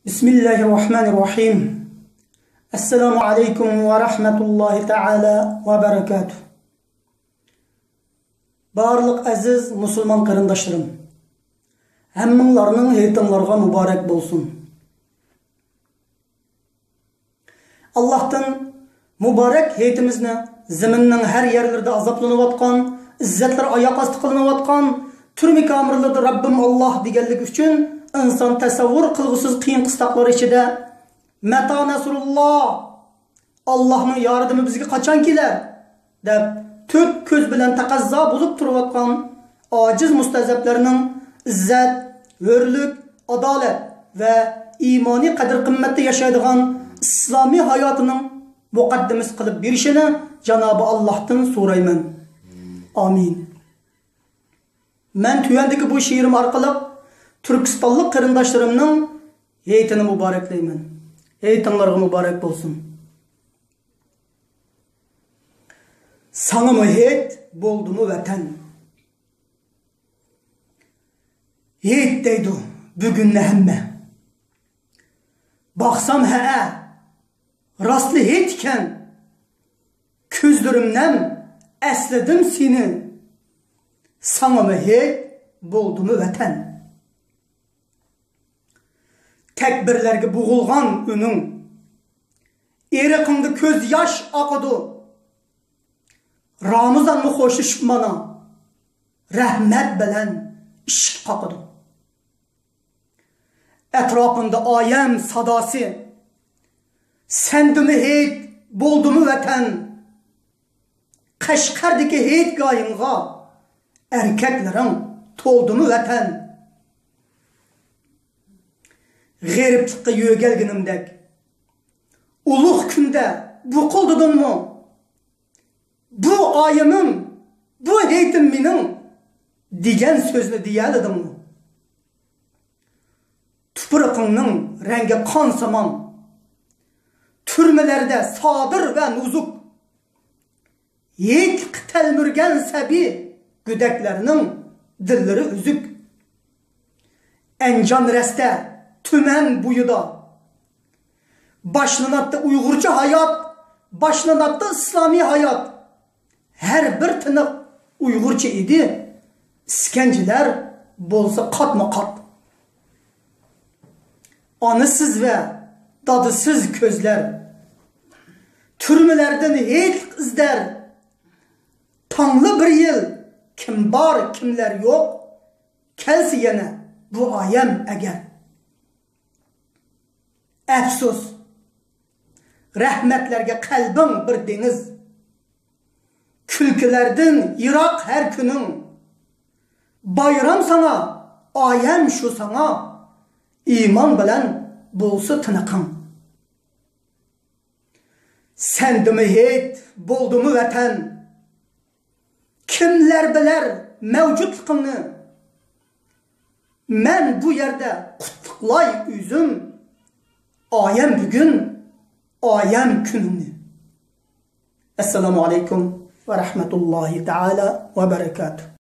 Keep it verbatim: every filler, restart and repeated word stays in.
بىسمىللاھىررەھمانىررەھىم. ئەسسالامۇ ئەلەيكۇم ۋە رەھمەتۇللاھى تەئالا ۋە بەرەكاتۇھ. بارلىق ئەزىز مۇسۇلمان قېرىنداشلىرىم، ھەممىڭلارنىڭ ھېيتىڭلارغا مۇبارەك بولسۇن. ئاللاھتىن مۇبارەك ھېيتىمىزنى زېمىننىڭ ھەر يەرلىرىدە ئازابلىنىۋاتقان، ئىززەتلىرى ئاياق ئاستى قىلىنىۋاتقان، تۈرمە كامېرلىرىدا رەببىم ئاللاھ دېگەنلىكى ئۈچۈن ئىنسان تەسەۋۋۇر قىلغۇسىز قىيىن قىستاقلار ئىچىدە، مەتا نەسرۇللاھ، ئاللاھنىڭ ياردىمى بىزگە قاچان كېلەر؟ دەپ تۆت كۆز بىلەن تەقەززا بولۇپ تۇرۇۋاتقان ئاجىز مۇستەزەپلەرنىڭ ئىززەت، ھۆرلۈك، ئادالەت ۋە ئىمانىي قەدىر-قىممەتتە ياشايدىغان ئىسلامىي ھاياتىنىڭ مۇقەددىمىسى قىلىپ بېرىشىنى جانابى ئاللاھتىن سورايمەن. ئامىن. مەن تۆۋەندىكى بۇ شېئىرىم ئارقىلىق تۈركىستانلىق قېرىنداشلىرىمنىڭ ھېيتىنى مۇبارەكلەيمەن. ھېيتىڭلارغا مۇبارەك بولسۇن. ساڭىمۇ ھېيت، بولدىمۇ ۋەتەن؟ ھېيت دەيدۇ بۈگۈننى ھەممە. باقسام ھەئە، راستلا ھېيت ئىكەن. كۆزلىرىم نەم، ئەسلىدىم سېنى. ساڭىمۇ ھېيت، بولدىمۇ ۋەتەن؟ تەكبىرلەرگە بوغۇلغان ئۈنۈڭ، ئېرىقىڭدا كۆز ياش ئاقىدۇ. رامىزانمۇ خوشلىشىپ مانا، رەھمەت بىلەن ئىشىك قاقىدۇ. ئەتراپىمدا ئايەم ساداسى، سەندىمۇ ھېيت، بولدىمۇ ۋەتەن؟ قەشقەردىكى ھېيتگاھىڭغا ئەركەكلىرىڭ تولدىمۇ ۋەتەن؟ غېرىبلىققا يۆگەلگىنىمدەك، ئۇلۇغ كۈندە بۇقۇلدىدىڭمۇ؟ بۇ ئايىمىم، بۇ ھېيتىم مېنىڭ، دېگەن سۆزنى دېيەلىدىڭمۇ؟ تۇپرىقىڭنىڭ رەڭگى قان سامان، تۈرمىلەردە سادىر ۋە نۇزۇك، ھېيتلىققا تەلمۈرگەن سەبىي گۆدەكلەرنىڭ دىللىرى ئۈزۈك. ئەنجان رەستە، تۈمەن بويىدا باشلىناتتى ئۇيغۇرچە ھايات، باشلىناتتى ئىسلامىي ھايات. ھەر بىر تىنىق ئۇيغۇرچە ئىدى، ئىسكەنجىلەر بولسا قاتمۇ قات. ئانىسىز ۋە دادىسىز كۆزلەر، تۈرمىلەردىن ھېيتلىق ئىزدەر. تاڭلا بىر يىل، كىم بار، كىملەر يوق، كەلسە يەنە بۇ ئايەم ئەگەر. ئەپسۇس، رەھمەتلەرگە قەلبىڭ بىر دېڭىز. كۈلكىلەردىن يىراق ھەر كۈنۈڭ. بايرام ساڭا، ئايەم شۇ ساڭا، ئىمان بىلەن بولسا تىنىقىڭ. سەندىمۇ ھېيت، بولدىمۇ ۋەتەن؟ كىملەر بىلەر مەۋجۇتلۇقۇڭنى؟ مەن بۇ يەردە قۇتلۇقلاي ئۆزۈم، ئايەم بۈگۈن، ئايەم كۈنۈڭنى. ئەسسالامۇ ئەلەيكۇم ۋە رەھمەتۇللاھى تەئالا ۋە بەرەكاتۇھ.